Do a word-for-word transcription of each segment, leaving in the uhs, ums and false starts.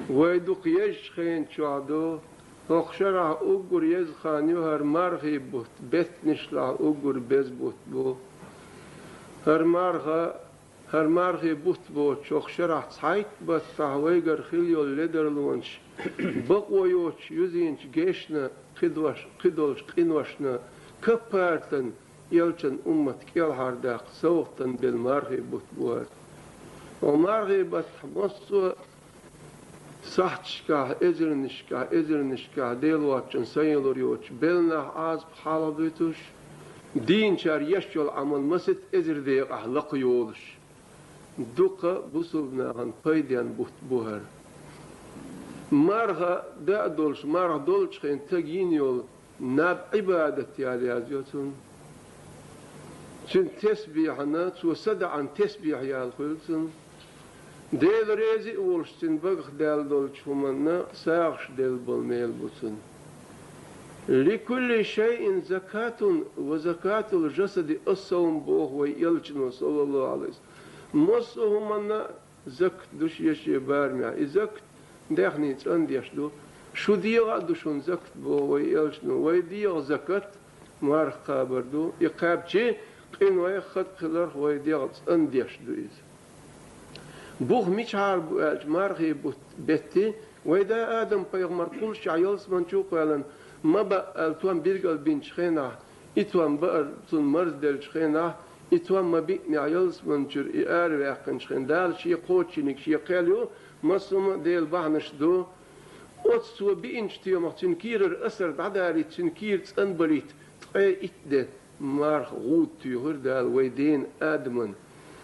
Вай дукха езачу хенан чохь ду, хӀокху шарахь уггар еза хан ю хӀара мархий бутт, беттанишлахь уггар беза бутт бу. ХӀара марха, хӀара мархий бутт боцуш, хӀокху шарахь цхьайтта баттахь вайгара хила йолу ледарлонаш, бакъо йоцуш юзийначу гешна кхидош-, кхидолчу къиношна каппартан, элчан уммат кӀелхьардаккха совгӀатан белла мархий бутт бу хӀара. Хьо мархий баттахь массо а сахьташкахь, эзарнашкахь, эзарнашкахь Дела воцчунна сан ялур йоцуш, белла нах Ӏазап хьалха буьтуш, дийначара еш йолу Ӏамал масийтта эзар декъахь лакха йолуш. Дукха бусулба нахана пайденна бутт бу хӀара. Марха даа долуш, марха долчу хенахь таг йина йолу наб Ӏибадат яла язйо цунна. Цуьнан тесбихьана, цо садаӀан тесбихь яла хуьлу цунна. Дела реза а волуш, цуьнан багах даьлла долчу хӀуманна сагӀаш делла болу мел бу цунна. «Ликулли шайин закатун ва закатул жасади ас-савм», боху вай элчано, саллаллаху Ӏалайхи ва саллам. Массо а хӀуманна закат ду шен-шен барамехь. И закат даьхний цӀандеш ду. Шу дегӀа а ду шуна закат, боху вай элчано. Вай дегӀан закат марха кхабар ду. И кхаьбчи къинойх, хатӀ хиларх вай дегӀ цӀандеш ду иза. Бух мичахьара бу аьлча, мархий бутт бетти, вай да Адам-пайхамар кхуллушехь ялсамани чу а кхоьллина, ма баа аьлла, тӀом билгалбинчу хенахь, и тӀом баар цунна марзделлачу хенахь, и тӀом ма биънехь ялсамани чуьра и араваьккхинчу хенахь, Дала шен кхочушдинарг шен кхел ю, массо а Делан бахьанаш ду. Оцу цо биъначу тӀомах цуьнан кийрара асар дӀадалийта, цуьнан кийра цӀанбалийта, ткъе итт де марха гӀуда туьйхира Дала вай дена Адаман.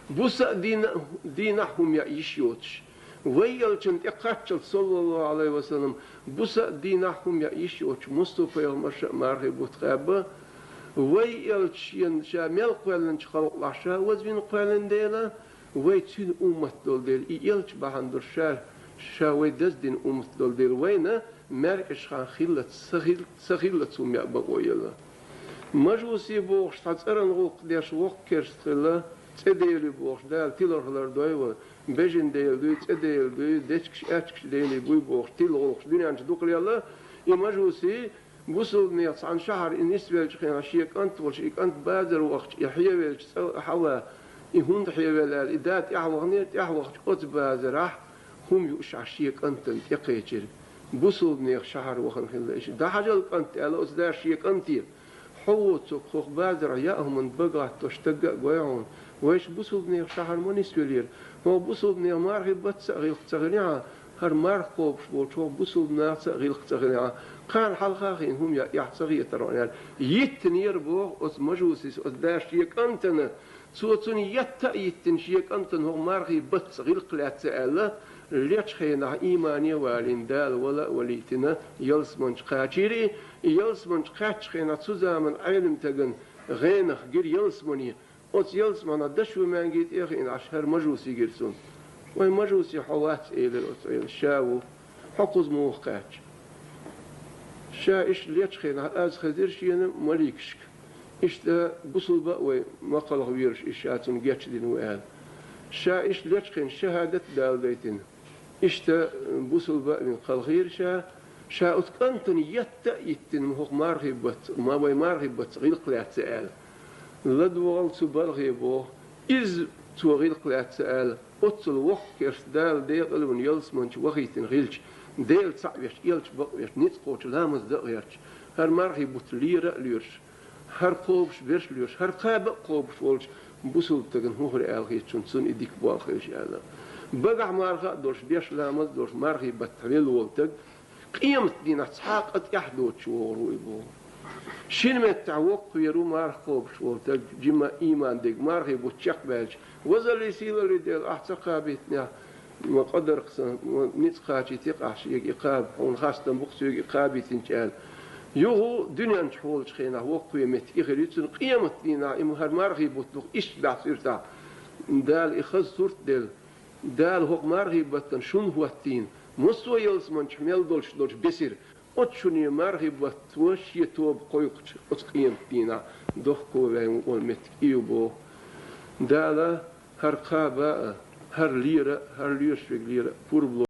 Буса а дийна-, дийнахь хӀума яа йиш йоцуш. Вай элчанна тӀекхаччалц, саллаллаху Ӏалайхи ва саллам, буса а дийнахь хӀума яа йиш йоцуш, массо а пайхамарша а мархий бутт кхаьбна. Вай элча шена ша мел кхоьллинчу халкъалахь ша вазвина кхоьллина дела, вай цуьнан уммат долу дела, и элча бахьана долуш ша, ша вай даздина уммат долу дела, вайна маьркӀажа хан хиллалц, ца хил-, ца хиллалц хӀума яа бакъо елла. Мажуси бохуш цхьа цӀаран гӀуллакх деш воккха керста хилла, цӀе дели бохуш, Дала тилар хилар дой ван, бежан дели дуй, цӀе дели дуй, дечкаш, аьчкаш дели буй бохуш, тила гӀуллакхаш дуьнен чу дукха лелла. И мажуси бусулбанех цхьана шахьара и нисвеллачу хенахь шен кӀант волуш, и кӀант базар вахча, и хьевеллачу цӀа хьава, и хӀунда хьевелла аьлла, и да тӀаьхьаваханера, тӀаьхьавахча оцу базарахь хӀума юуш шен кӀантана тӀекхечира. Бусулбанех шахьара вахана хилла иша. ДӀахьажал, кӀант, аьлла оцу дас шен кӀанте. Хьо воцург хӀокху базарахь яа хӀуманна бага гӀаттош стагга а гой хьуна. Вайша бусулбанех шахьара ма нисвеллера. ХӀокху бусулбанех мархий бутт а гӀиллакх ца хилира хьан, хӀара марха кхобуш болчу хӀокху бусулбанашца а гӀиллакх ца хилира хьан. Кхарна хьалха а хиъна хӀума яа эхь ца хетара хьуна аьлла. Йиттинера боху оцу мажусис оцу дас шен кӀантана. Цо цунна етта а йиттина шен кӀантана хӀокху мархий баттаца гӀиллакх лаьцна аьлла, лечу хенахь иймане а валийна, Дала вала а валийтина, ялсамани чу кхачийра и, и ялсамани чу кхаьччу хенахь цу заман Ӏелам стагана гӀенах гира ялсамани, оцу ялсаманехь дашо маьнги тӀе а хиъна Ӏаш хӀара мажуси гира цунна. Вай мажуси хьо вац, элира оцу Ӏелас, ша ву, хьо кхуза муха кхаьчча. Ша иштта лечу хенахь аз хезира шена маликашка. Иштта бусулба а вай ма кхалхавелаш, и ша цунна гечдина ву аьлла. Ша иштта лечу хенахь шахӀадат а даладайтина. Иштта бусулба а вина кхалхийра ша, ша оцу кӀантана етта а йиттина хӀокху мархий баттаца, ма вай мархий баттаца гӀиллакх лаьцна аьлла. ЛадогӀал цу балхе боху, иза цо гӀиллакх лаьцна аьлла, оццул воккха керста Дала декъала вина ялсамани чу вахийтина хилча, Дела цхьаъ веш, элча бакъ веш, ницкъ кхочуш, ламаз дан а гӀерташ, хӀара мархий бутт лера а лоьруш, хӀара кхобуш берш а лоьруш, хӀара кхаба а кхобуш волчу бусулба стагана хӀун хир аьлла хета шуна, цунна и дика болх хилча аьлла. Багахь марха а долуш, беш ламаз а долуш, мархий баттахь велла волу стаг, къематдийнахь цхьа а къа тӀехь доцуш вогӀур ву и боху. Шина меттехь воккхавер ву марха кхобуш волу стаг, жимма ийман дерг, мархий бутт чекхбаьлча, вазаллий, сийлаллий Дела, ахь ца кхабийтинехь, ма къа дара-кх сан, ма ницкъ кхачийти-кх ахь шега и кхаба, хьуна хастам бу-кх соьга и кхабийтинчу аьлла. Юха дуьнен чу хьолучу хенахь воккхаве меттиг и хир ю цуьнан, къематдийнахь и хӀара мархий бутт ду-кх иштта баьхьа суьртахь. Дала и хаза сурт делла. Дала хӀокху мархий баттана шуна хӀоттийна, массо а ялсамани чохь мел долуш долчу бесира, оцу шуна мархий баттахь шен тоба кхойкхучу оцу къематдийнахь дохковаьлла вайн вукъа меттиг и ю боху. Дала хӀара кхаба а, хӀара лера а, хӀара лоьраш верг лера а пурба лойла.